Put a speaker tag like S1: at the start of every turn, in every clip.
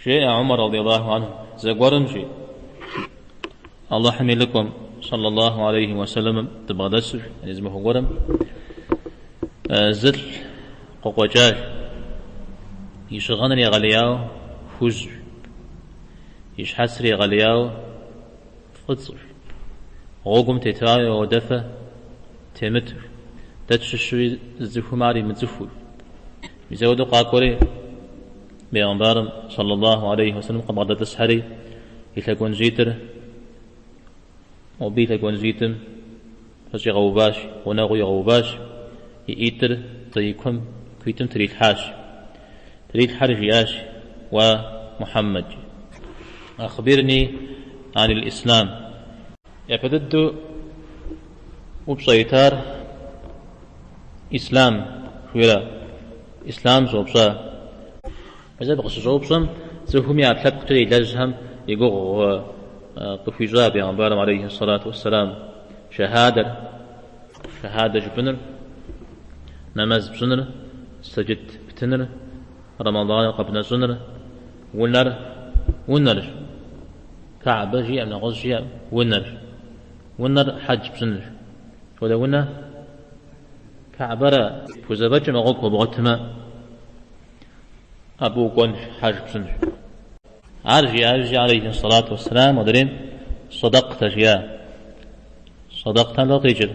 S1: Жеӏэ Умар радиаллаху анху, зэгуэрым, жи, Алыхьым и лӏыкӏуэм, саллаллаху алейхи уэ сэлэмым, дыбгъэдэсу, яни зы махуэ гуэрым зылӏ къыкъуэкӏащ, и щыгъыныр егъэлеяуэ хужьщ, и щхьэцыр егъэлеяуэ фӏыцӏэщ, гъуэгум тетауи ауэдэфэ темыту, дэ тщыщуи зы цӏыхум ар имыцӏыхуу. Мис ауэдэу къакӏуэри, Бегъымбарым, саллаллаху алейхи уэ сэлэм, къыбгъэдэтӏысхьэри, и лъэгуанжьитӏыр, мобы и лъэгуанжьитӏым пэщӏигъэуващ, гъунэгъуу игъэуващ, и ӏитӏыр и куэм куитӏым трилъхьащ. Трилъхьэри жиӏащ, Уа Мухьэммэд, ахбирни анил ислам. Япэ дыдэу упщӏэ итар Ислам жыхуиӏэра? Ислам щӏэупщӏа. Мис абы къыщыщӏэупщӏэм цӏыхум и ӏэпкълъэпкъкӏэ илэжьхэм и гугъу къыхуищӏа бегъымбарым алейхи сэлату уэсселам. Шэхьадэр, шэхьадэ жыпӏэныр, нэмэз пщӏыныр, сэджыт птыныр, Рэмэданыр къэбнэщӏыныр, унэр, унэрщ. Каӏбэ жиӏэм, нэгъуэщӏ жиӏэм, унэрщ. Унэр хьэдж пщӏынырщ. Хуэдэ унэ Каӏбэрэ пхузэфӏэкӏмэ, гъуэгу хуэбгъуэтмэ, абы укӏуэнщ, хьэж пщӏынщ. Ар жиӏа иужькӏэ, алейхи сэлату уэсселам, модрейм садакътэ жиӏа. Садакътэм сыт къикӏыр?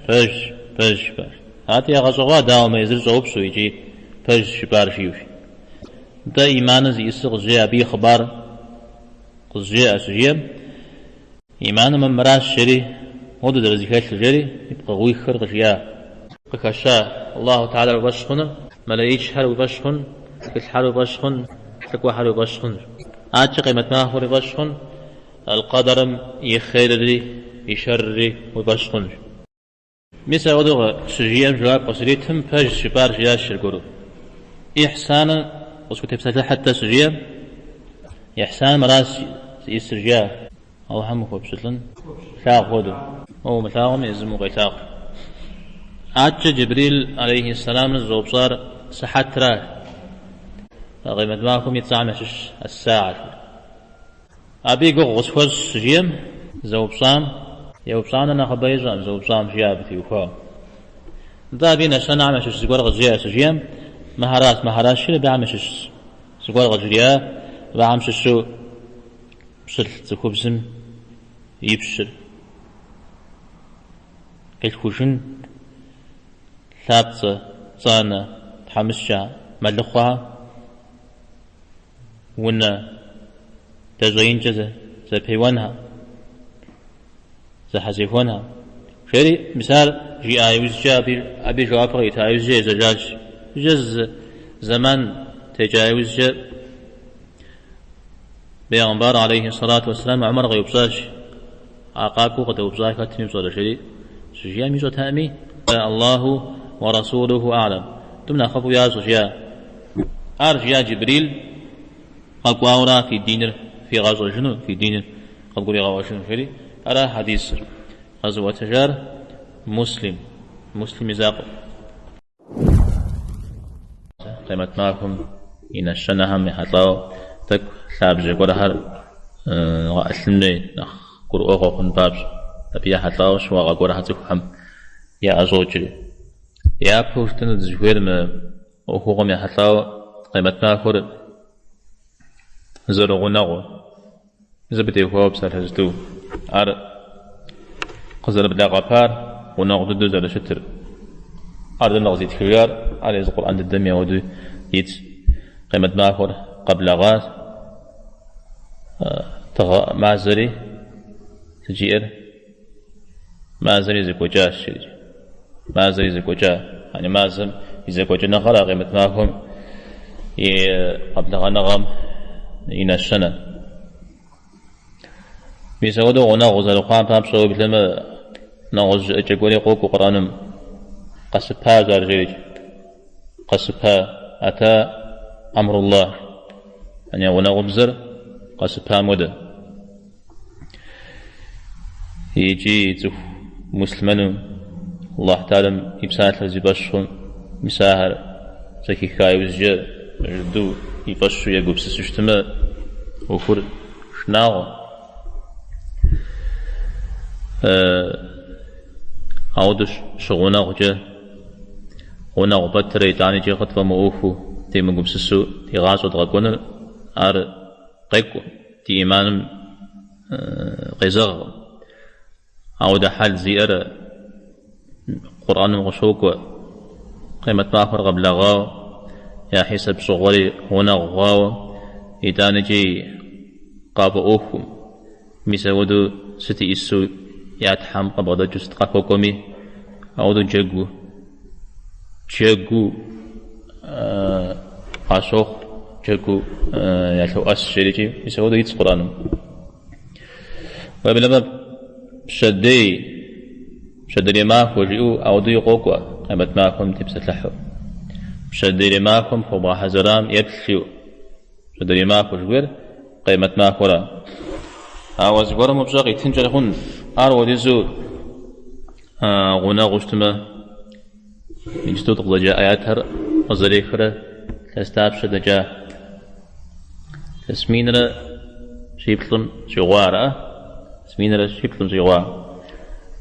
S1: Пэжщ, пэжщ, пэж. Арати, ягъэщӏэгъуа, дауэ мы езыр щӏэупщӏэу икӏи пэжщ жыпӏар жиӏэу. Нтӏэ, иманыр зиӏысыр къызжеӏэ, абы и хъыбар къызжеӏэ, щыжиӏэм, Иманым мыращ жери, моуэдэу зэрызэхэлъыр жери, и пкъыгъуихыр къыжиӏа. Къыхэща, Аллаху Тэхьэлар уи фӏэщ хъуныр, мэлэӏичхэр уи фӏэщ хъун, тхылъхэр уи фӏэщ хъун, лӏыкӏуэхэр уи фӏэщ хъунщ. Адэкӏэ къемэт махуэр уи фӏэщ хъун, аль-къэдэрым и хъерри и шэрри уи фӏэщ хъунщ. Мис апхуэдэу щыжиӏэм жэуап къыщритым, пэжщ жыпӏар жиӏащ аргуэру. Ихьсаным къысхутепсэлъыхьыт-тӏэ щыжиӏэм, ихьсан мыращ зиӏысыр жиӏа. Алыхьым ухуэпщылӏын плъагъу хуэдэу. Уэ умылъагъуми, езым укъелъагъу. Адэкӏэ Джибрил алейхи сэламыр зыщӏэупщӏар сыхьэтращ. Къемэт махуэм и цӏэхэм ящыщщ ас-саа. Абы и гугъу къысхуэщӏ щыжиӏэм, зэупщӏам, еупщӏам нэ нэхъыбэ ищӏэкъым, зэупщӏам жиӏа абы теухуауэ. Нтӏэ абы и нэщэнэхэм ящыщ зыгуэр къызжеӏэ щыжиӏэм, мыхьэращ, мыхьэращ жиӏэри абыхэм ящыщ зыгуэр къыжриӏа, абыхэм щыщу пщылӏ цӏыхубзым и пщыр къилъхужын, лъапцӏэ, пцӏанэ, тхьэмыщкӏэ, мэлыхъуэхэр, Унэ дэщӏеинкӏэ зэпеуэнхэр, зэхьэзехуэнхэр. Жери, мис ар жиӏа иужькӏэ, абы и жэуапыр кърита иужькӏэ ежьэжащ. Иужькӏэ зы зэман текӏа иужькӏэ Бегъымбар алейхи сэлату уэсселам Умар къеупщӏащ, а къакӏуэу къыдэупщӏар хэтми пщӏэрэ, жери щыжиӏэм ищӏэтэкъыми, Аллаху уэ расулуху а'лэм, тӏум нэхъыфӏу ящӏэ, жиӏа. Ар жиӏа Джибрил къэкӏуауэра фи диныр фигъэщӏэжыну, фи диныр къывгуригъэӏуэжыну, жери ара хьэдисыр къэзыӏуэтэжар Муслим, Муслим и закъуэ. Къемэт махуэм и нэщэнэхэм ехьэлӏауэ тӏэкӏу лъабжьэ гуэрхэр гъэӏылъын хуей, нэхъ гурыӏуэгъуэ хъун папщӏэ. Абы ехьэлӏауэ щыуагъэ гуэрхэр цӏыхухэм яӏэщӏокӏри. Япэу жытӏэну дызыхуейр мы ӏуэхугъуэм ехьэлӏауэ къемэт махуэр зэрыгъунэгъур, мис абы теухуауэ псалъэ зытӏу, ар къызэрыблэгъэпар, гъунэгъу дыдэу зэрыщытыр, ар дэнэ къыздитхыжар, ар езы Къурӏэн дыдэми ауэдэу итщ. Къемэт махуэр къэблэгъащ, тыгъэ мазэри сыт жиӏэр? Мазэри зэкӏуэкӏащ, жери. Мазэри зэкӏуэкӏа. Яни мазэм и зэкӏуэкӏыныгъэр а къемэт махуэм и къэблэгъэныгъэм и нэщэнэ. Мис апхуэдэу гъунэгъу зэрыхъуам папщӏэ уеблэмэ нэгъуэщӏ жыӏэкӏэ гуэри къокӏуэ Къурӏэным. Къэсыпащ ар жерикӏ. Къэсыпа ата амруллах. Яни гъунэгъубзэр къэсыпам хуэдэ. Икӏи цӏыху муслъымэну Аллахь Тэхьэлам и псалъэр зи фӏэщ хъум, мис ахэр зэхиха иужькӏэ жыдэу и фӏэщу егупсысу щытмэ, ӏуэхур шынагъуэ. Ауэдэу щыгъунэгъукӏэ, гъунэгъу пэтрэ итӏанэкӏи къытфӏэмыӏуэхуу, демыгупсысу ди гъащӏэ дгъэкӏуэныр, ар къекӏукъым, ди ӏиманым къезэгъкъым. Ауэдэ хьэл зиӏэр Къурӏэным къыщокӏуэ, Къемэт махуэр къэблэгъауэ, я хьисэп щӏыгъуэри гъунэгъу хъуауэ, итӏанэкӏи къафӏэӏуэхум, мис ауэдэу сыт иӏису я Тхьэм къыбгъэдэкӏыу сыт къахуэкӏуэми, ауэдэу джэгу, джэгуу къащохъу, джэгуу ялъоӏэс жерикӏи, мис ауэдэу итщ Къурӏэным. Уеблэмэ, пщэдей, пщэдейрей махуэ жиӏэу ауэдэуи къокӏуэ къемэт махуэм тепсэлъыхьу. Пщэдейрей махуэм хуэбгъэхьэзырам еплъ жиӏэу. Пщэдейрей махуэ жыхуиӏэр къемэт махуэра. Ауэ зыгуэрым упщӏэ къитынкӏэ хъун, ар ауэдизу гъунэгъуу щытмэ, иджыту дыкъызэджа ӏэятхэр къызэрехрэ илъэс дапщэ дэкӏа? Илъэс минрэ щиплӏым щӏигъуа, ара? Илъэс минрэ щиплӏым щӏигъуа.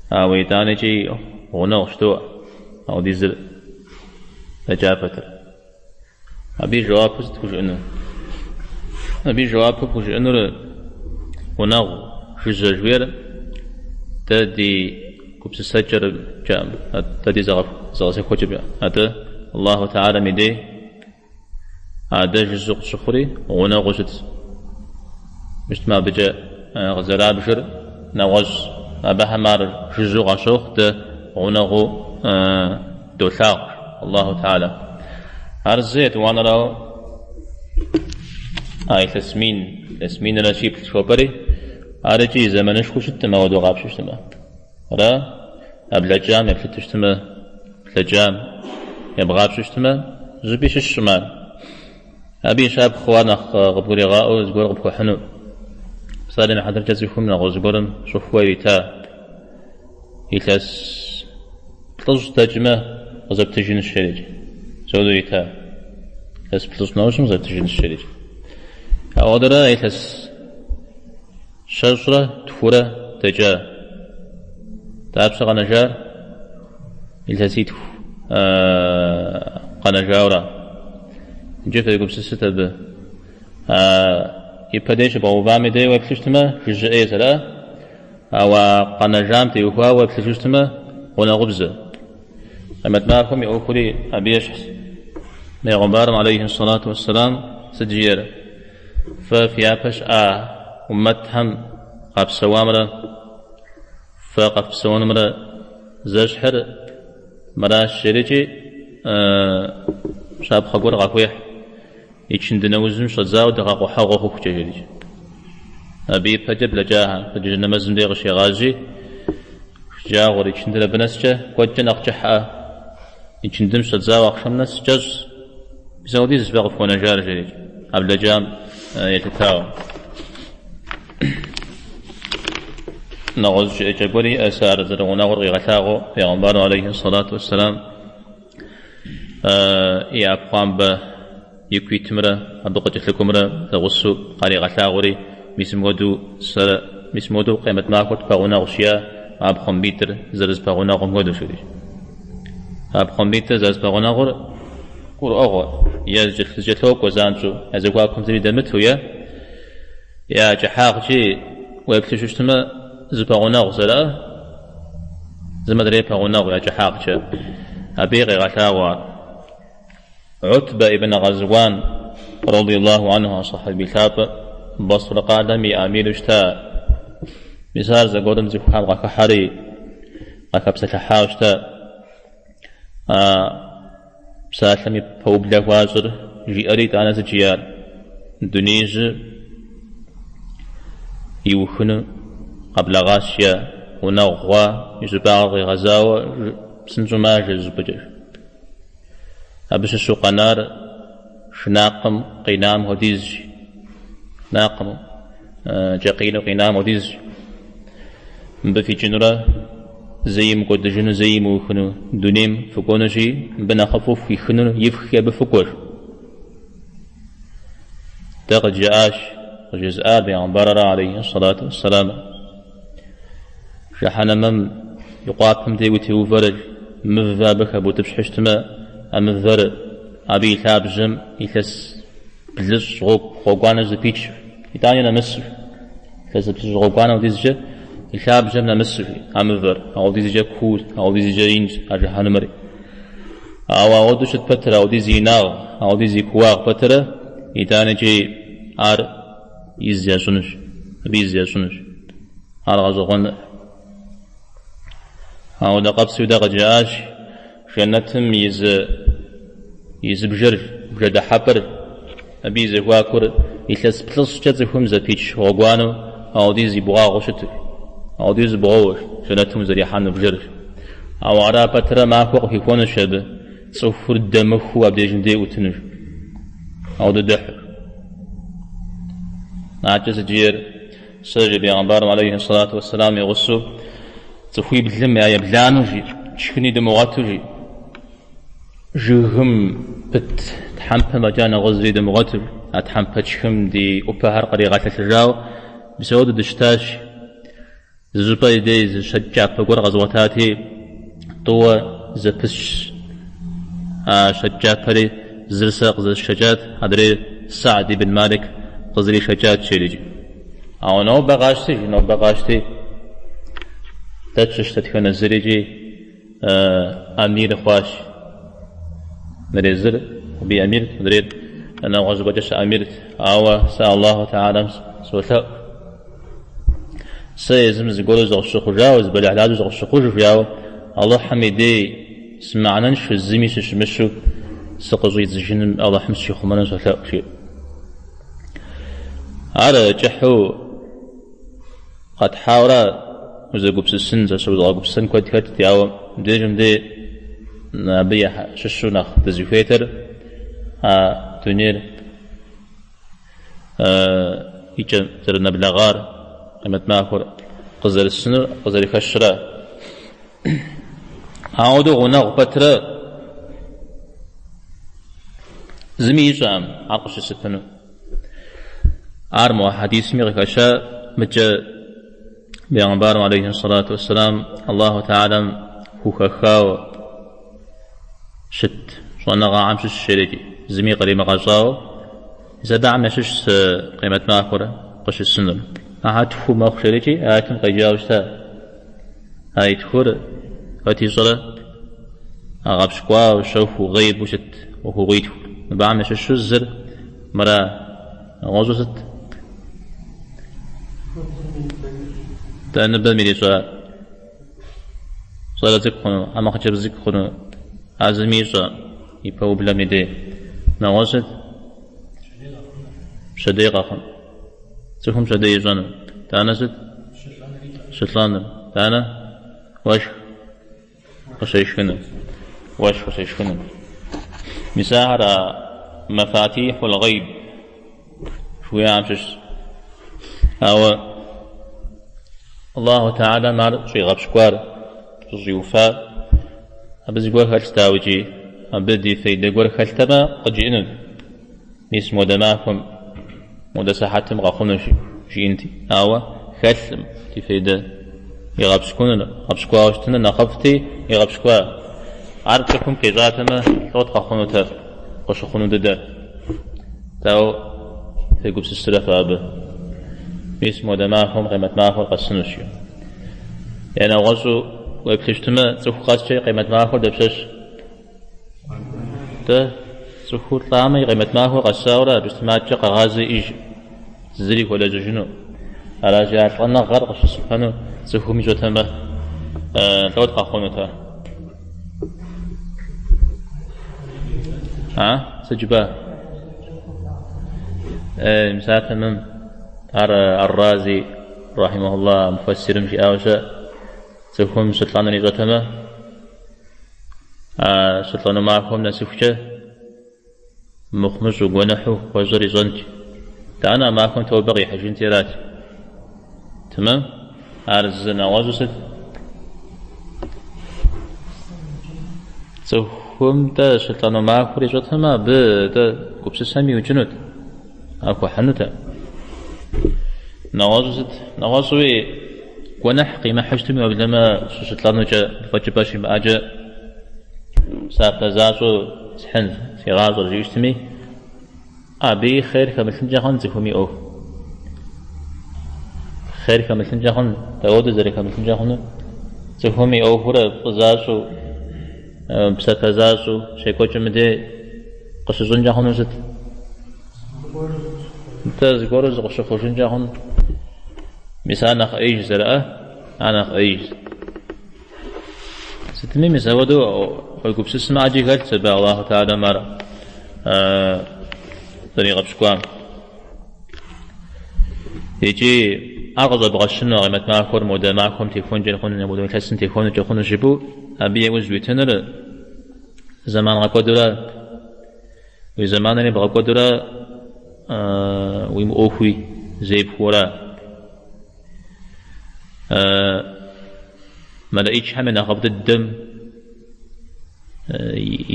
S1: Ауэ итӏанэкӏи гъунэгъущ жыдоӏэ, ауэдизыр дэкӏа пэтрэ. Абы и жэуапу сыт пхужыӏэнур? Абы и жэуапу пхужыӏэнур гъунэгъу жыжьэ жыхуиӏэр дэ ди гупсысэкӏэмкӏэкъым, дэ ди зэгъэзэхуэкӏэмкӏэ. Атӏэ Аллаху Тэхьэлам и дей адэ жыжьэу къыщыхъури гъунэгъуу щытщ. Мыщтмэ абыкӏэ къызэрабжыр нэгъуэщӏ. Абыхэм ар жыжьэу къащохъу, дэ гъунэгъуу долъагъу Аллаху Тэхьэлам. Ар зы етӏуанэрауэ а илъэс мин, илъэс минрэ щиплӏ жыхуэпӏэри, ар икӏи зэманышхуэу щыткъым ауэдэу къапщтэу щытмэ. Ара? А блэкӏам еплъыту щытмэ, блэкӏам ебгъапщэу щытмэ, зыщӏыпӏи щыщкъым ар. Абы и щапхъэу ар нэхъ къыбгуригъаӏуэу зыгуэр къыпхуэхьыну. Псалъэм и хьэтыркӏэ цӏыхум нэгъуэщӏ зыгуэрым щӏыхуэ ирита. Илъэс плӏыщӏ дэкӏмэ къызэптыжынщ жерикӏ. Зэуэдэу ирита. Илъэс плӏыщӏ нэужьым къызэптыжынщ жерикӏ. Ауэдэрэ илъэс щэщӏрэ тхурэ дэкӏа. Дапщэ къэнэжар? Илъэситху къэнэжауэра. Иджы фегупсысыт абы. Ипэ дей щыбгъэувам и дей уеплъу щытмэ, жыжьэ ӏейщ, ара? Ауэ а къэнэжам теухуауэ уеплъыжу щытмэ, гъунэгъубзэ. Къемэт махуэм и ӏуэхури абы ещхьщ. Бегъымбарым алейхи сэлату уэсселам сыт жиӏэр? Фэ фи япэ щыӏа уммэтхэм къапсэуамрэ фэ къэфпсэунымрэ зэщхьыр мыращ жерикӏи щапхъэ гуэр къахуехь. Ичынды нэужьым щӏэдзауэ дыгъэ къухьэгъуэ хъухукӏэ жерикӏ. Абы ипэкӏэ блэкӏахэр, пщэдджыжь нэмэзым дей къыщегъажьи, шэджагъуэр ичындыр абы нэскӏэ куэдкӏэ нэхъ кӏыхьӏэ. Ичындым щӏэдзауэ ахъшэм нэс кӏэщӏ. Мис апхуэдизщ фэ къыфхуэнэжар жерикӏ, а блэкӏам елъытауэ. Нэгъуэщӏ жыӏэкӏэ гуэри иӏэщ ар зэрыгъунэгъур къигъэлъагъуэу Пейгъэмбарым алейхи сэлату уэсселам и ӏэпхъуамбэ ику итымрэ абы къыкӏэлъыкӏуэмрэ зэгъусэу къаригъэлъагъури, мис мыуэдэу сэрэ, мис мыуэдэу къемэт махуэр тпэгъунэгъущ жиӏа а ӏэпхъуамбитӏыр зэрызэпэгъунэгъум хуэдэу жиӏэри. А ӏэпхъуамбитӏыр зэрызэпэгъунэгъур гурыӏуэгъуэ, е зэкӏэлъокӏуэ занщӏэу, я зэхуакум зыри дэмыту, е я кӏыхьагъкӏи уеплъу щытмэ, зэпэгъунэгъу зэрыӏэ, зым адрей пэгъунэгъу я кӏыхьагъкӏэ. Абыи къегъэлъагъуэ ар. Утбэ ибн Гъэзуан, радиаллаху анху, а сахьаби лъапӏэ Басрэ къалэм и амиру щыта. Мис ар зэгуэрым цӏыхухэм къахыхьэри, къахэпсэлъыхьауэ щыта. А псалъэм и пэублэ хуащӏыр жиӏэри итӏанэ сыт жиӏар? Дунеижьыр иухыну къэблэгъащ жиӏа, гъунэгъу хъуа, и щӏыбагъыр къигъэзауэ псынщӏэу мажэ зыщӏыпӏэкӏэ. Абы щыщу къэнар шынакъым къинам хуэдизщ. Шынакъым кӏэкъинэу къинам хуэдизщ. Мыбы фикӏынурэ зэи мыкӏуэдыжыну, зэи мыухыну дунейм фыкӏуэнущи, мыбы нэхъыфӏу фхуихынур ифхи абы фыкӏуэ. Дэ къыджаӏащ, къыжезыӏар бегъымбарра алейхи сэлату уэсселам. Жыхьэнэмэм и къуапэм дей утеувэрэ мывэ абы хэбутӏыпщхьэу щытмэ, а мывэр абы и лъабжьэм илъэс блыщӏ гъуэгуанэ зэпичу, итӏани нэмысу. Илъэс блыщӏ гъуэгуанэ хуэдизкӏэ и лъабжьэм нэмысу а мывэр, ауэдизкӏэ куу, ауэдизкӏэ инщ а жыхьэнэмэри. Ауэ ауэдэу щыт пэтрэ, ауэдиз и инагъ, ауэдиз и кууагъ пэтрэ, итӏанэкӏи ар из ящӏынущ, абы из ящӏынущ. Ар гъэщӏэгъуэн. Ауэдэ къабзэу дэ къыджаӏащ жэнэтым и зы и зы бжэр, бжэ дыхьэпӏэр, абы и зэхуакур илъэс плӏыщӏкӏэ цӏыхум зэпич гъуэгуанэу ауэдиз и бгъуагъыу щыту, ауэдиз бгъуэуэ жэнэтым узэрихьэну бжэр. Ауэ ара пэтрэ махуэ къыхуихуэнущ абы, цӏыхур дэмыхуу абдежым дей ӏутынущ. Ауэдэу дыхьу. Адэкӏэ сыт жиӏэр? Сэ, жи бегъымбарым алейхи сэлату уэсселам и гъусэу, цӏыхуиблым я ебланэу, жи, тшхыни дымыгъуэту, жи, жыгым пыт тхьэмпэм фӏэкӏа нэгъуэщӏ зыри дымыгъуэту, а тхьэмпэ тшхым ди ӏупэхэр къригъэлъэлъыжауэ, мис ауэдэу дыщытащ. Зы щӏыпӏэ и дей зы щэкӏ кӏапэ гуэр къэзгъуэтати, тӏууэ зэпысчщ. А щэкӏ кӏапэри зыр сэ къызэсшэкӏат, адрейр Сэгьд ибн Малик къызришэкӏат, жери икӏи. Ауэ нобэ къащти, жи, нобэ къащти, дэ тщыщ дэтхэнэ зыри икӏи амир хъуащ. Мыдрей зыр абы и амирт, мыдрейр нэгъуэщӏ щӏыпӏэкӏэ щыамирт. Ауэ сэ Аллаху Тэхьэлам солъэӏу. Сэ езым зыгуэру зыкъысщыхъужауэ, зы бэлыхьлажьэу зыкъысщыхъужу, ауэ Алыхьым и дей сымыхьэнэншэу, зыми сыщымыщу сыкъыщӏидзыжыным Алыхьым сщихъумэну солъэӏу, жиӏэ. Ар кӏыхьу къэтхьауэрэ узэгупсысын, сэ сызыгъэгупсысэн куэд хэтт, ауэ мыбдежым дей абы щыщу нэхъ дызыхуейтэр а дунейр и кӏэм зэрынэблэгъар, къемэт махуэр къызэрысынур къызэрыхэщрэ. Ауэдэу гъунэгъу пэтрэ зыми ищӏэкъым ар къыщысыпыну. Ар мо хьэдисми къыхэща мыкӏэ бегъымбарым алейхи сэлату уэсселам Аллаху Тэхьэлам хухэхауэ щыт щӏэныгъэхэм щыщ жерикӏи, зыми къримыгъэщӏауэ, мис абыхэм ящыщщ къемэт махуэр къыщысынур. Ахэр тху мэхъу жерикӏи, аятым къеджауэ щыта. А тхур хэт ищӏэрэ? А гъэпщкӏуауэ, щэхуу, гъейбу щыт ӏуэхугъуитхур. Мыбыхэм ящыщу зыр мыра. Нэгъуэщӏу сыт? Дэ ныбэм ирищӏа щӏалэ цӏыкӏу хъуну, хьэмэ хъыджэбз цӏыкӏу хъуну, ар зыми ищӏэ и пэублэм и дей. Нэгъуэщӏ сыт? Пщэдей къэхъун. Цӏыхум пщэдей ищӏэну. Итӏанэ сыт? Щылӏэныр. Итӏанэ уэшх къыщешхыныр. Уэшх къыщешхыныр. Мис ахэр а мэфатихьул гъейб жыхуиӏэм щыщщ. Ауэ Аллаху Тэхьэлам ар щӏигъэпщкӏуар, щӏыщӏиуфар, абы зыгуэр хэлъщ, дауикӏи, абы ди фейдэ гуэр хэлътэмэ, къыджиӏэнут. Мис модэ махуэм, модэ сыхьэтым къэхъунущ, жиӏэнти. Ауэ хэлъым ди фейдэ игъэпщкӏуныр, гъэпщкӏуауэ щытыныр нэхъыфӏти, игъэпщкӏуа. Ар цӏыхум къищӏатэмэ, лӏот къэхъунутэр, къыщыхъуну дыдэр. Дауэ фегупсысрэ фэ абы? Мис модэ махуэм къемэт махуэр къэсынущ. Е нэгъуэщӏу уеплъу щытмэ, цӏыху къэскӏэ къемэт махуэр дапщэщ? Дэ цӏыхур лӏамэ и къемэт махуэр къэсауэрэ абы щытмэ адэкӏэ къэгъазэ иӏэж зыри хуэлэжьыжыну. Аращи, а лӏэныгъэр къыщысыпэну цӏыхум ищӏэтэмэ, лӏот къэхъунутэр. А? Сыт жыпӏа? Мис ар тэмэм. Ар Ар-Рази, рахьимахуллах, муфэссирым жиӏауэ щыӏэ. Цӏыхум щылӏэнур ищӏэтэмэ, а щылӏэну махуэм нэсыхукӏэ мыхъумыщӏу, гуэныхьу хуэщӏэр ищӏэнт. Итӏанэ а махуэм тобэ къихьыжынти арат. Тэмэм? Ар зы нэгъуэщӏу сыт? Цӏыхум-тӏэ щылӏэну махуэр ищӏэтэмэ, абы-тӏэ гупсысэм иукӏынут. Ар хуэхьынутэкъым. Нэгъуэщӏу сыт? Нэгъуэщӏуи гуэныхь къимыхьу щытми, уеблэмэ щыщылӏэнукӏэ, фӏэкӏыпӏэ щимыӏэкӏэ псапэ защӏэу схьын си гъащӏэр жиӏэу щытми, абыи хъер хэмылъынкӏэ хъун цӏыхум и ӏуэху. Хъер хэмылъынкӏэ хъун, дауэдэу зэрыхэмылъынкӏэ хъуну? Цӏыхум и ӏуэхурэ фӏы защӏэу, псапэ защӏэу щекӏуэкӏым дей къыщыщӏынкӏэ хъуну сыт? Нтӏэ, зыгуэру зыкъыщыхъужынкӏэ хъун. Мис ар нэхъ ӏеиж зэрыӏэ, ар нэхъ ӏеиж. Сытми, мис ауэдэу уегупсысмэ, ӏэджи хэлъщ абы Аллаху Тэхьэлам ар зэригъэпщкӏуам. Икӏи ар къыщӏэбгъэщыну къемэт махуэр модэ махуэм техуэнкӏэ хъуну, модэ илъэсым техуэнукӏэ хъуну жыпӏэу абы иужь уитыныр зэман гъэкӏуэдурэ, уи зэманри бгъэкӏуэдурэ уимыӏуэхуи зепхуэурэ. Мэлэӏичхэм я нэхъыфӏ дыдэм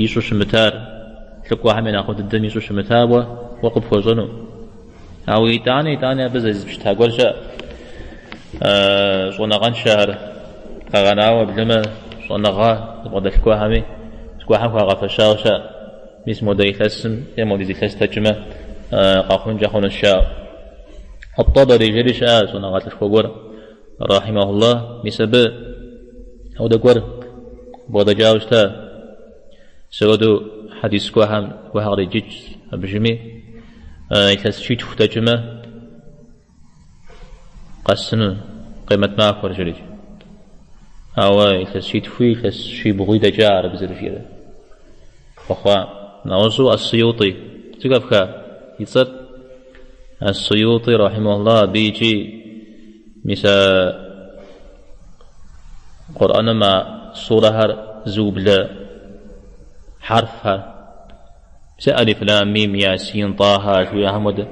S1: ищӏу щымытар, лӏыкӏуэхэм я нэхъыфӏ дыдэм ищӏу щымытауэ уэ къыпхуэщӏэну. Ауэ итӏани, итӏани абы зэзыпщыта гуэр щыӏэ. Щӏэныгъэншэхэр къэгъэнауэ уеблэмэ щӏэныгъэ зыбгъэдэлъ гуэрхэми зыгуэрхэм хуагъэфэщауэ щыӏэ. Мис модэ илъэсым е модиз илъэс дэкӏмэ къэхъункӏэ хъунущ жаӏэу. Ат-Табари жери щыӏэ щӏэныгъэлӏышхуэ гуэр, рахьимахуллах, мис абы ауэдэ гуэр бгъэдэкӏауэ щыта. Мис ауэдэу хьэдис гуэрхэм гуэрхэр къриджыкӏ абыжми, илъэс щитху дэкӏмэ къэсыну къемэт махуэр жери. Ауэ илъэс щитхуи илъэс щибгъуи дэкӏа ар абы зэрыжиӏэрэ къэхъуа. Нэгъуэщӏу Ас-Суютӏи, зэхэфха и цӏэр? Ас-Суютӏи рахьимахуллах абы икӏи мис а Къурӏэным а сурэхэр зыублэ хьэрфхэр, мис алиф, лам, мим, ясин, тӏаха жыхуиӏэхэм хуэдэ.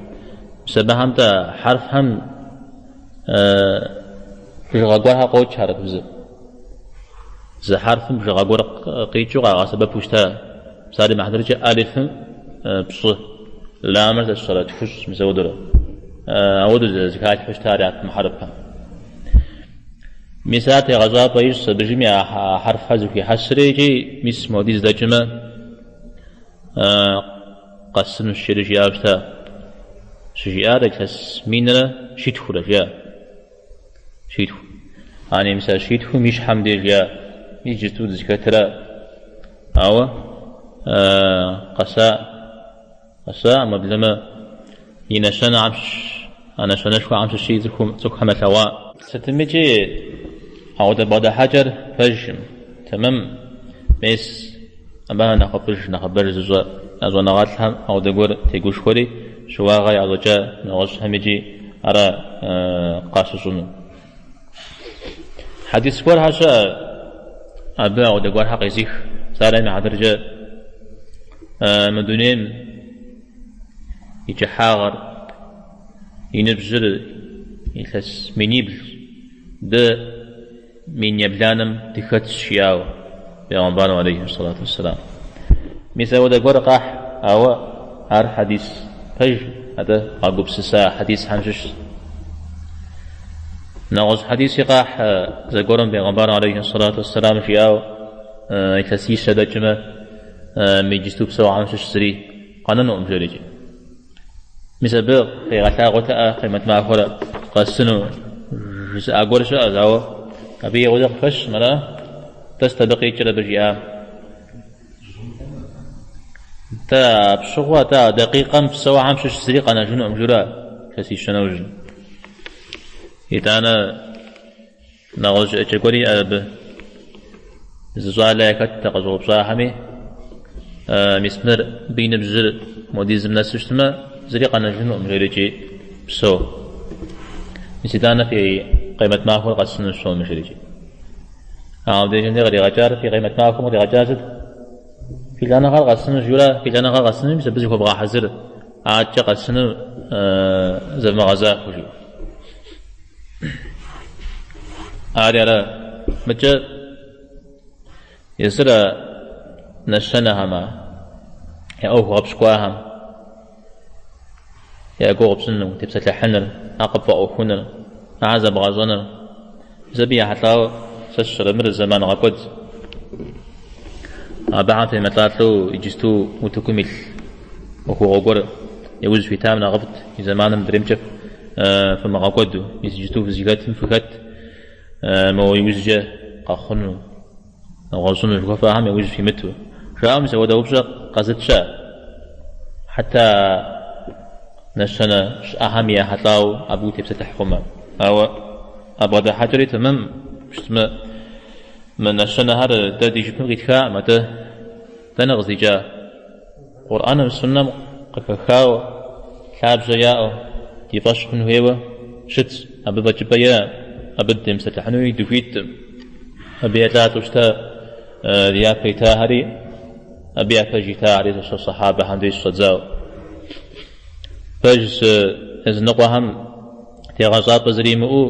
S1: Мис абыхэм-тӏэ хьэрфхэм бжыгъэ гуэрхэр къокӏ хьэрыпыбзэм. Зы хьэрфым бжыгъэ гуэр къикӏыу къагъэсэбэпу щыта. Псалъэм и хьэтыркӏэ алифым пщӏы, ламыр сэ сщӏэрэ тхущӏ, мис ауэдурэ. Ауэдэу зэхалъхьэу щытар япэм хьэрыпхэм. Мис ар тегъэщӏапӏэ ищӏщ абыжми а хьэрфхэр зэхуихьэсри икӏи мис модиз дэкӏмэ къэсынущ жери жиӏауэ щыта. Щыжиӏар илъэс минрэ щитхурэ жиӏа. Щитху. Ани мис а щитхум и щхьэм деж жиӏа. Иджысту дызыхэтыра. Ауэ къэса къэсаӏым, уеблэмэ и нэщэнэхэм щыщ, а нэщэнэшхуэхэм щыщи цӏыхухэм ялъэгъуа. Сытымикӏи ауэдэ бгъэдыхьэкӏэр пэжым, тэмэм, мес абыхэм нэхъыфӏыж, нэхъыбэж зыщӏэ а щӏэныгъэлӏхэм ауэдэ гуэр тегушхуэри, щыуагъэ яӏэщӏэкӏа нэгъуэщӏхэм икӏи ара къащыщӏыну. Хьэдис гуэрхэр щыӏэ, абы ауэдэ гуэрхэр къезых, псалъэм и хьэтыркӏэ мы дунейм и кӏыхьагъэр, и ныбжьыр илъэс миниблщ, дэ мин ебланэм дыхэтщ, жиӏауэ бегъымбарым алейхи сэлату уэсселам. Мис ауэдэ гуэр къахь, ауэ ар хьэдис пэж, атӏэ къагупсыса хьэдисхэм щыщщ. Нэгъуэщӏ хьэдиси къахь зэгуэрым бегъымбарым алейхи сэлату уэсселам жиӏауэ, илъэсищэ дэкӏмэ, мы иджысту псэухэм щыщ зыри къэнэнукъым, жерикӏи. Мис абы къигъэлъагъуэтэӏэ къемэт махуэр къэсыну жызыӏа гуэр щыӏэщ, ауэ абы ауэдэ къыхэщкъым, ара? Тӏэ сыт абы къикӏыр абы жиӏам? Тӏэ апщыгъуэ, атӏэ а дакъикъэм псэухэм щыщ зыри къэнэжынукъым, жиӏэурэ илъэсищэ нэужьым. Итӏанэ Нэгъуэщӏ жыӏэкӏэ гуэри иӏэ абы. Зы щӏалэ яхэтт а къыщӏэупщӏахэми, мис мыр абы и ныбжьыр модизым нэсу щытмэ, зыри къэнэжынукъым, жери икӏи псэу. Мис итӏанэ фи къемэт махуэр къэсынущ псоми, жери икӏи. Ауэ абдежым де къригъэкӏар, фи къемэт махуэм къригъэкӏар сыт? Фи лӏэныгъэр къэсынущ, жиӏэурэ, фи лӏэныгъэр къэсынуми, мис абы зыхуэвгъэхьэзыр, адэкӏэ къэсыну зэвмыгъэзахуэ, жиӏэу. Ари ара? Мыкӏэ езыр а нэщэнэхэм, а я ӏуэху гъэпщкӏуахэм. Я гугъу пщӏыныр, утепсэлъыхьыныр, ар къыпфӏэӏуэхуныр, ахэр зэбгъэщӏэныр. Мис абы ехьэлӏауэ сэ сщӏэрэ мыр зэман гъэкӏуэд. Абыхэм фемылӏалӏэу иджысту утыкум илъ ӏуэхугъуэ гуэр иужь фитам нэхъыфӏт, и зэманым мыдреймкӏэ фымыгъэкӏуэду, мис иджысту фызыхэтым фыхэт, моуэ иужькӏэ къэхъуну. Нэгъуэщӏыну жыхуэфӏэхэм яужь фимыту. Жаӏэу мис апхуэдэ упщӏэ къэзыт щыӏэ. Хьэтэ нэщэнэ щыӏэхэм ехьэлӏауэ абы утепсэлъыхь хъумэ. Ауэ а бгъэдыхьэкӏэри тэмэм щытмэ, мы нэщэнэхэр дэ ди жыпым къитхакъым, атӏэ дэнэ къыздикӏа? Къурӏэным, суннэм къыхэхауэ, лъабжьэ яӏэу, ди фӏэщ хъун хуейуэ щытщ. Абы фӏэкӏыпӏэ иӏэкъым, абы дытемыпсэлъыхьынуи дыхуиткъым. Абы елӏалӏэу щыта ди япэ итахэри, абы япэж итахэри сэхьабэхэм деж щыщӏэдзауэ. Пэжщ, языныкъуэхэм тегъэщӏапӏэ зыри имыӏэу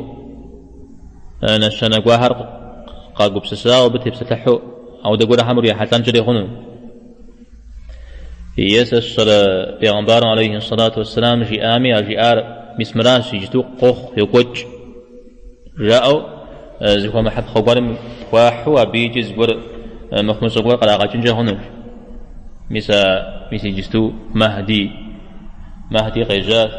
S1: нэщэнэ гуэрхэр къагупсысауэ абы тепсэлъыхьу, ауэдэ гуэрхэм урихьэлӏэнкӏэри хъуну. Е сэ сщӏэрэ бегъымбарым алейхи сэлату уэсселам жиӏами, а жиӏар мис мыращ, иджыту къохъу, йокӏуэкӏ, жаӏэу зыхуэмыхьыпхъэ гуэрым хуахьу, абы икӏи зыгуэр мыхъумыщӏэ гуэр кърагъэкӏынкӏэ хъунущ. Мис а, мис иджысту Махди, Махди къежьащ,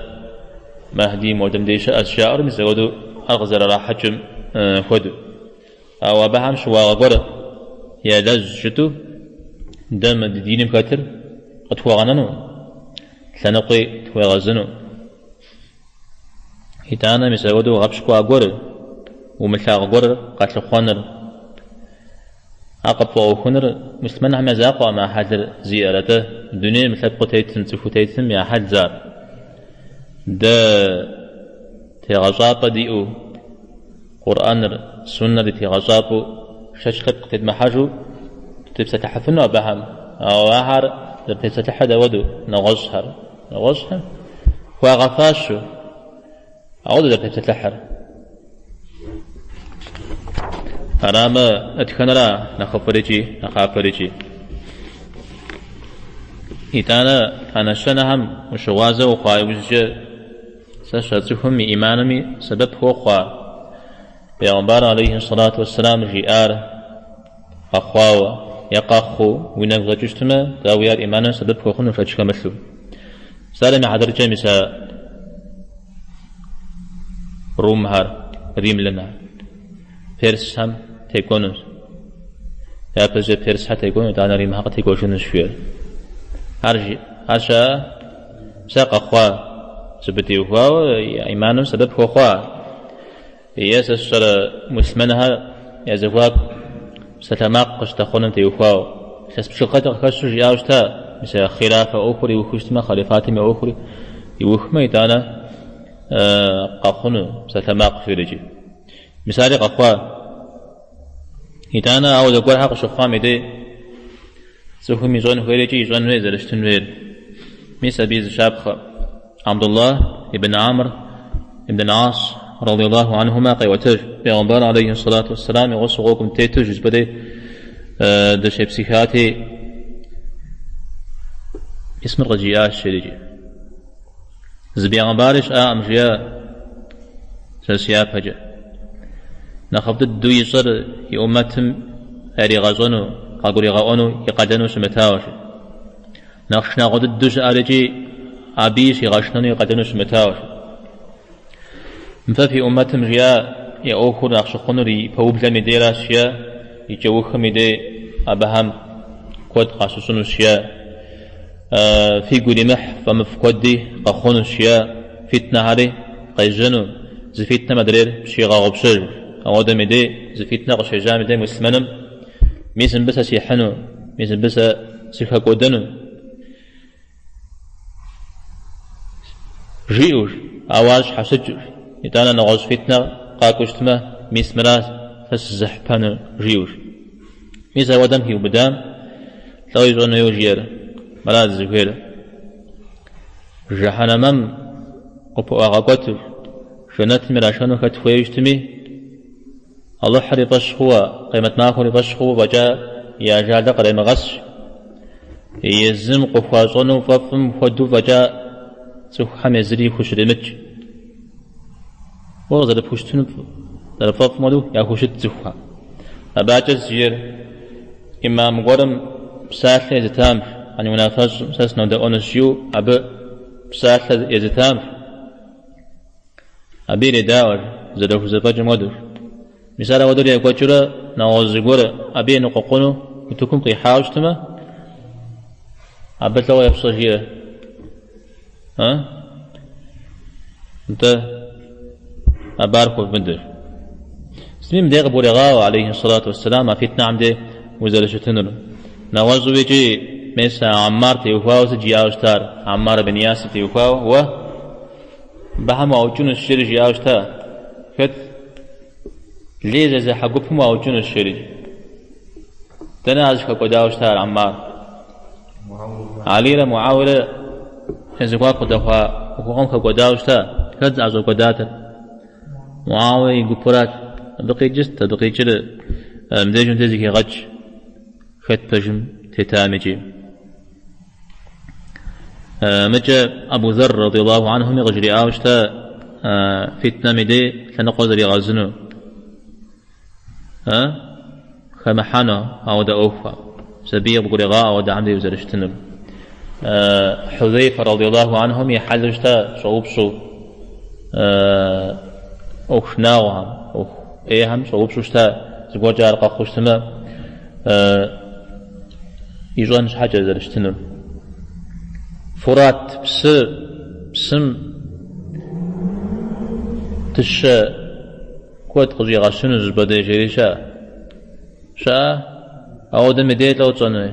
S1: Махди модэм деж щыӏэщ, жаӏэурэ мис апхуэдэу ар къызэрырахьэкӏым хуэдэу. Ауэ абыхэм щыуагъэ гуэр ялэжь жытӏэу дэ мы ди диным хэтыр къытхуэгъэнэну, лъэныкъуи тхуегъэзыну. Итӏанэ мис апхуэдэу гъэпщкӏуа гуэр, умылъагъу гуэр къэлъыхъуэныр, ар къыпфӏэӏуэхуныр муслъымэнхэм я закъуэкъым а хьэлыр зиӏэр, атӏэ дунейм лъэпкъыу тетым, цӏыхуу тетым я хьэлщ ар. Дэ тегъэщӏапӏэ диӏэу, Къурӏэныр, суннэр ди тегъэщӏапӏэу шэч лъэпкъ тедмыхьэжу дытепсэлъыхьыфыну абыхэм, ауэ ахэр зэрытепсэлъыхьыр дауэдэу, нэгъуэщӏхэр, нэгъуэщӏхэм хуагъэфащэу, ауэдэу зэрытепсэлъыхьыр. Арамэ, дэтхэнэра нэхъыфӏыр икӏи нэхъапэр икӏи. Итӏанэ а нэщэнэхэм ущыгъуазэ ухъуа иужькӏэ, Сэ сщӏэрэ цӏыхум и ӏиманми сэбэп хуохъу ар. Бегъымбарым алейхи сэлату уэсселам жиӏар къэхъуауэ е къэхъуу уи нэгу щӏэкӏыу щытмэ, дауи ар ӏиманым сэбэп хуэхъуну шэч хэмылъу. Псалъэм и хьэтыркӏэ мис а румхэр, римлянхэр, персхэм текӏуэнущ. Япэщӏыкӏэ персхэр текӏуэну, итӏанэ римхэр къытекӏуэжынущ, жиӏэр. Ар ар щыӏэ? Сэ къэхъуа, абы теухуауэ ӏиманым сэбэп хуэхъуа. Е сэ сщӏэрэ муслъымэнхэр я зэхуаку псалъэмакъ къыщыдэхъуэным теухуауэ. Илъэс бжыгъэкӏэ къыхэщу жиӏауэ щыта, мис а хъилафэ ӏуэхур иухыу щытмэ, хъалифатым и ӏуэхур иухмэ, итӏанэ къэхъуну псалъэмакъ жиӏэри. Мис ари къэхъуа. Итӏанэ ауэдэ гуэрхэр къыщыхъуам и дей цӏыхум ищӏэн хуейр икӏи ищӏэн хуейр зэрыщытын хуейр. Мис абы и зы щапхъэ. Абдуллах ибн Амр ибн Ас радиаллаху анхума къеӏуэтэж. Пегъымбар алейхи салату уассалам и гъусэу гъуэгум тету зыщӏыпӏэ дей дыщепсыхати, мис мыр къыджиӏащ жери. Зы бегъымбари щыӏакъым, жиӏа сэ си япэкӏэ. Нэхъыфӏ дыдэу ищӏэр и ӏумэтым яригъэщӏэну, къагуригъэӏуэну и къалэну щымытауэ, жи. Нэхъ шынагъуэ дыдэу щыӏэр икӏи абыи щигъэшынэну и къалэну щымытауэ, жи. Мы фэ фи ӏумэтым, жиӏа, я ӏуэхур нэхъ щыхъунур и пэублэм и дейращ, жиӏа, и кӏэухым и дей абыхэм куэд къащыщӏынущ, жиӏа. Фигу иримыхь фӏэмыфӏ куэди къэхъунущ, жиӏа, фитнэхэри къежьэну, зы фитнэм адрейр пщигъэгъупщэж. Ауэдэм и дей, зы фитнэ къыщежьам и дей муслъымэным, мис мыбы сэ сихьыну, мис мыбы сэ сыхэкӏуэдэну, жиӏэу, ауэ ар щхьэщыкӏыу, итӏанэ нэгъуэщӏ фитнэ къакӏуэу щытмэ, мис мыращ сэ сызыхьпэнур, жиӏэу. Мис ауэдэм хиубыдам, лӏо ищӏэн хуейуэ жиӏэр, мырат зыхуейр. Жыхьэнэмэм къыпыӏуагъэкӏуэту, жэнэтым ирашэну хэт хуейуэ щытми, Алыхьыр и фӏэщ хъууэ, къемэт махуэр и фӏэщ хъууэ фӏэкӏа и ажалыр къремыгъэс. Езым къыхуащӏэну фӏэфӏым хуэдэу фӏэкӏа. цӏыхухэм езыри хущремыт. Уэ къызэрыпхущытыну зэрыпфӏэфӏым хуэдэу яхущыт цӏыхухэм. Абакӏэ жиӏэр имам гуэрым псалъэ езытам, яни унафэщӏым, сэ сынодэӏуэнущ жиӏэу абы псалъэ езытам, абы иредаӏуэ зэрыхузэфӏэкӏым хуэдэу. Мис ар ауэдэу екӏуэкӏыурэ нэгъуэщӏ зыгуэр абы еныкъуэкъуну утыкум къихьауэ щытмэ, абы лӏо епщӏэ жиӏэ. А? Нтӏэ, абы ар хуэвмыдэ. Сытми мыдей къыбгурегъаӏуэ, алейхи сэлату уэсселам, а фитнэхэм дей узэрыщытынур. Нэгъуэщӏу икӏи, мес а Аммар теухуауэ сыт жиӏауэ щытар? Аммар бин Ясир теухуауэ, уэ мыбыхэм уаукӏынущ, жери жиӏауэ щыта. Хэт? Лей зезыхьэ гупым уаукӏынущ, жери. Дэнэ ар зыхэкӏуэдауэ щытар Аммар? Алирэ Муауирэ я зэхуаку къыдэхъуа ӏуэхугъуэм хэкӏуэдауэ щыта. Хэт зыӏэщӏэкӏуэдатэр? Муауие и гупырат. Абы къикӏыр сыт? Абы къикӏыр мыбдежым дей зэхегъэкӏ хэт пэжым тетам икӏи. Мыкӏэ Абу Зэр радиаллаху анхуми къыжриӏауэ щыта фитнэм и дей лъэныкъуэ зэригъэзыну. Хэмыхьэну ауэдэ ӏуэхухэм. Абыи къыбгурегъаӏуэ ауэдэхэм дей узэрыщытынур. Хьузейфэ радиаллаху анхум и хьэлу щыта щӏэупщӏэу ӏуэху шынагъуэхэм, ӏуэху ӏейхэм щӏэупщӏэу щыта, зыгуэркӏэ ар къэхъуу щытмэ, ищӏэн щхьэкӏэ зэрыщытынур. Фурат псы, псым дыщэ Куэд къыщӏигъэщыну зыщӏыпӏэ деж жери щыӏэ? Щыӏэ? Ауэдэм и дей лӏо тщӏэн хуей?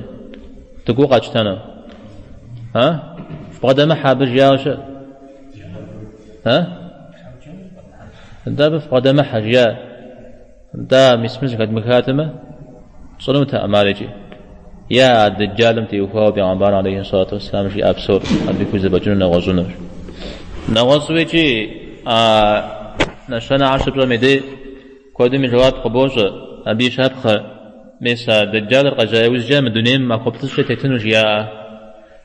S1: Дыкӏуэу къэтщтэну? А? Фыбгъэдэмыхьэ абы жиӏауэ щыӏэ? А? Нтӏэ абы фыбгъэдэмыхьэ жиӏа? Нтӏэ мис мы зэхэдмыхатэмэ, тщӏэнутэкъым ар икӏи. Е а Дэджалым теухуауэ Бегъымбар алейхи сэлату уэсселам жиӏа псор абы хузэфӏэкӏыну нэгъуэщӏынущ. Нэгъуэщӏу икӏи а нэщэнэхэр щыпщӏэм и дей куэдым и жэуап къыбощӏэ, абы и щапхъэ, мес а Дэджалыр къэжьа иужькӏэ мы дунейм махуэ плӏыщӏкӏэ тетыну жиӏаӏэ.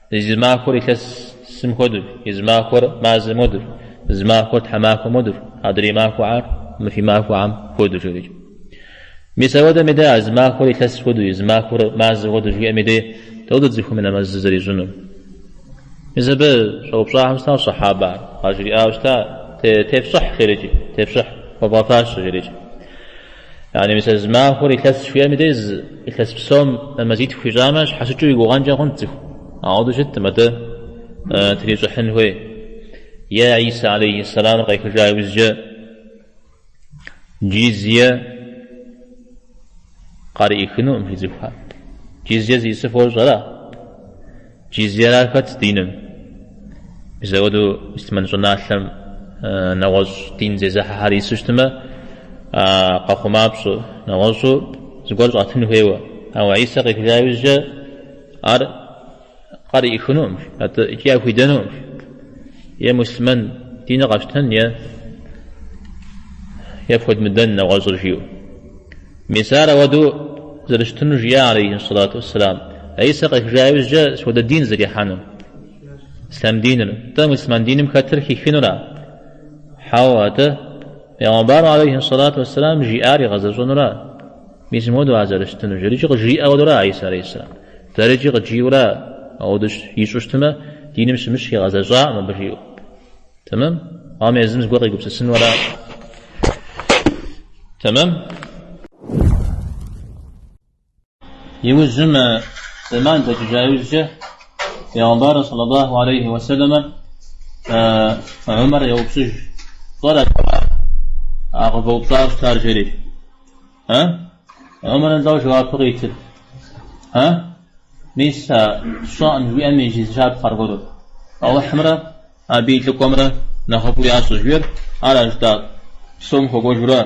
S1: Зы махуэр илъэсым хуэдэу, и зы махуэр мазэм хуэдэу, зы махуэр тхьэмахуэм хуэдэу, адрей махуэхэр мы фи махуэхэм хуэдэу жери. Мис ауэдэм и дей а зы махуэр илъэс хуэдэу, и зы махуэр мазэ хуэдэу жиӏэм и дей дауэдэу цӏыхум и нэмэзыр зэрищӏынур? Мис абы щӏэупщӏахэм щыта щэхьабэхэр, къажриӏауэ щыта, тефщӏыхь жерикӏи, тефщӏыхь, хуэвгъэфащэ жерикӏи. Яни мис а зы махуэр илъэс жиӏэм и дей зы илъэс псом нэмэзитху ищӏамэ, щхьэщыкӏыу и гугъэнкӏэ хъунт цӏыху. Ауэдэу щыткъым, атӏэ трищӏыхьын хуей. Е Исэ алейхи сэламыр къехыжа иужькӏэ джизие къариӏыхынукъым жи цӏыхухэм. Джизие зиӏысыр фощӏ, ара? Джизиера хэтщ диным. Мис ауэдэу муслъымэн щӏыналъэм нэгъуэщӏ дин зезыхьэхэр ису щытмэ, къэхъумапщӏэу, нэгъуэщӏу зыгуэр щӏатын хуейуэ. Ауэ Исэ къехыжа иужькӏэ ар къариӏыхынукъым, атӏэ икӏи яхуидэнукъым. Е муслъымэн диныр къэфщтэн, е е фхуэдмыдэн нэгъуэщӏыр жиӏэу. Мис ар ауэдэу зэрыщытыну жиӏа алейхи сэлату уэсселам. Исэ къехыжа иужькӏэ сыт хуэдэ дин зэрихьэну? Ислъам диныр. Атӏэ муслъымэн диным хэтыр хихынура? Хьэуэ, атӏэ Пейгъэмбарым алейхи сэлату уэсселам жиӏар игъэзэщӏэнура? Мис мыуэдэу ар зэрыщытыну жерикӏи къыжриӏэ хуэдэура Исэ алейхи сэлам. Дэрикӏи къыджиӏэура ауэдэу ищӏу щытмэ, диным щымыщ игъэзэщӏакъым абы жиӏэу. Тэмэм? Ауэ езым зыгуэр къигупсысыну ара? Тэмэм? Иужьым зэман дэкӏыжа иужькӏэ Пейгъэмбар саллаллаху алейхи уэсэлэмэ Умар еупщӏыж. Пщӏэрэ а къывэупщӏауэ щытар жери. А? Умар лӏо жэуапу къитыр. А? Мис а сщӏэкъым жиӏэм и щапхъэр хуэдэу. Алыхьымрэ Абы и лӏыкӏуэмрэ нэхъыфӏу ящӏэ жиӏэр, ар а жытӏа псом хуэкӏуэжурэ.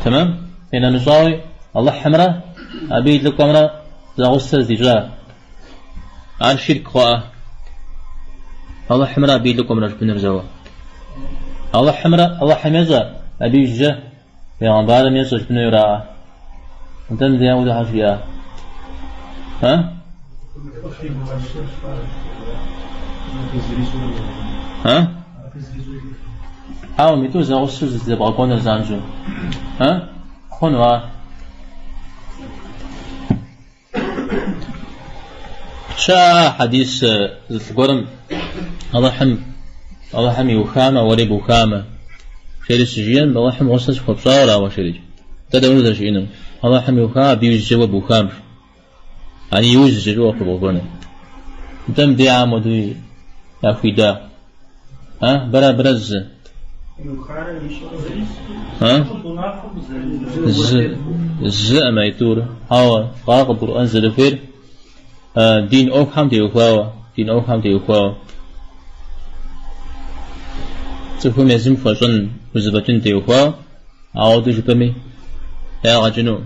S1: Тэмэм? Къинэмыщӏауи, Алыхьымрэ абы и лӏыкӏуэмрэ зэгъусэ здищӏа. Ар ширк хъуаӏэ. Алыхьымрэ абы и лӏыкӏуэмрэ жыпӏэныр зэуэ. Алыхьымрэ Алыхьым ещӏэ, абы ижькӏэ Пейгъэмбарым ещӏэ жыпӏэнураӏэ. Нтӏэ мыдей ауэдэ щхьэ жиӏа? А? А? Хьэуэ, митӏу зэгъусэу зэбгъэкӏуэныр занщӏэу. А? Хъуну ар? Щыӏэ хьэдис зы лӏы гуэрым Алыхьым Алыхьым иухамэ, уэри бухамэ. Жери щыжиӏэм, Алыхьым гъусэ сыхуэпщӏауэ арауэ жери. Дэ дауэ зэрыжиӏэнур? Алыхьым иуха, абы иужькӏэ уэ бухам. Ани иужькӏэ жыӏуэ къыбгъуэкӏуэну. Нтӏэ мыбдеж амуэду яхуида. А? Бэрэ абырэ зы. А? Зы. Зы ӏэмайтӏур. Ауэ, ар къыбгурыӏуэн зэрыхуейр дин ӏуэхухэм теухуауэ, дин ӏуэхухэм теухуауэ. Цӏыхум езым хуэщӏэн, хузэфӏэкӏын теухуауэ, ауэдэу жыпӏэми ягъэ кӏыну.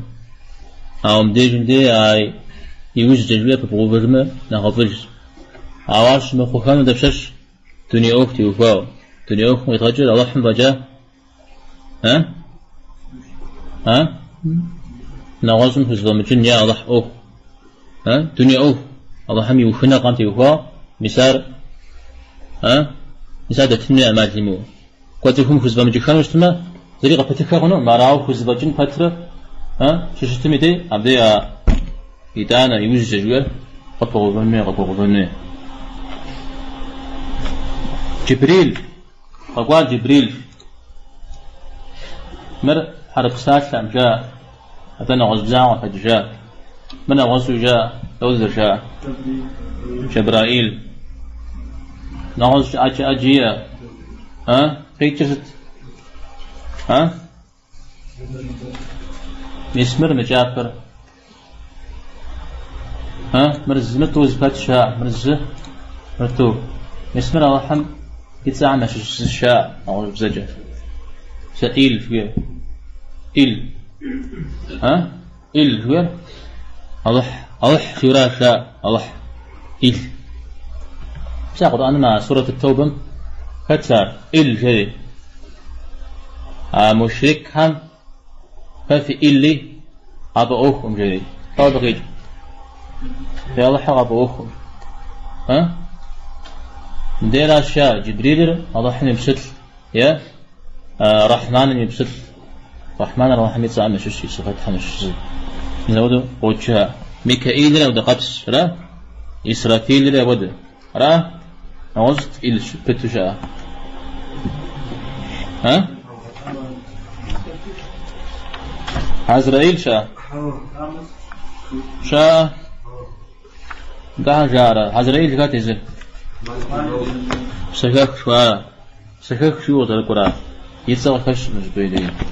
S1: Ауэ мыбдежым дей а иужькӏэ жыӏэ пыбгъэувэжмэ нэхъыфӏыжщ. Ауэ ар щымыхъухэну дапщэщ дуней ӏуэху теухуауэ. Дуней ӏуэхум къидгъэкӏыр Алыхьым фӏэкӏа? А? А? Нэгъуэщӏым хузэфӏэмыкӏын е Алыхь ӏуэху. А? Дуней ӏуэху. Алыхьым и ухыныгъэм теухуауэ, мис ар, а? Мис ар дэтын хуей ӏэмал имыӏэу. Кӏуэ цӏыхум хузэфӏэмыкӏыхэну щытмэ, зыри къыпытыхэ хъунукъым, ар ауэ хузэфӏэкӏын пэтрэ, а? Щыщытым и дей, абдей а итӏанэ иужькӏэ жиӏэр къыпыгъэувэн хуей, къыгуэгъэувэн хуей. Джибрил, къэкӏуа Джибрил. Мыр хьэрып псалъэм жаӏэ, атӏэ нэгъуэщӏ бзэм къыхэкӏыжа. Мыр нэгъуэщӏу жаӏэ, дауэ зэрыжаӏэ? Джэбраил. Нэгъуэщӏ ӏэджэ ӏэджи иӏэ. А? Къикӏыр сыт? А? Мис мыр мы кӏапэр. А? Мыр зы, мыр тӏу зэпэтщ жаӏэ, мыр зы, мыр тӏу. Мис мыр Алыхьым и цӏэхэм ящыщ зыщ жаӏэ, нэгъуэщӏ бзэкӏэ. Сэ Ил жиӏэр. Ил. А? Ил жиӏэр? Алыхь, Алыхь жиӏэращ жаӏэ, Алыхь. Ил. Мис а Къурӏэным а Сурэт Тэубэм хэтщ ар, Ил жери. А мушрикхэм фэ фи Илли къафӏэӏуэхукъым жери. Дауэ абы къикӏ? Фи Алыхьыр къафӏэӏуэхукъым. А? Мыдейращ жаӏэ, Джибрилыр Алыхьым и пщылӏ е Рахманым и пщылӏ. Рахманыр Алыхьым и цӏэхэм ящыщ, и сыфэтхэм ящыщ зы. Мис апхуэдэу къокӏ жаӏэ. Микаилыр апхуэдэ къэпсщ, ара? Исрафилри апхуэдэ. Ара? Нэгъуэщӏ Ил пыту щыӏэ. А? Азраил щыӏэ? Щыӏэ? Нтӏэ жаӏэрэ? Азраил хэт езыр? Псэхэх жыхуаӏэр. Псэхэх жиӏэу къызэрыкӏуэра? И цӏэ къыхэщкъым зыщӏыпӏэ.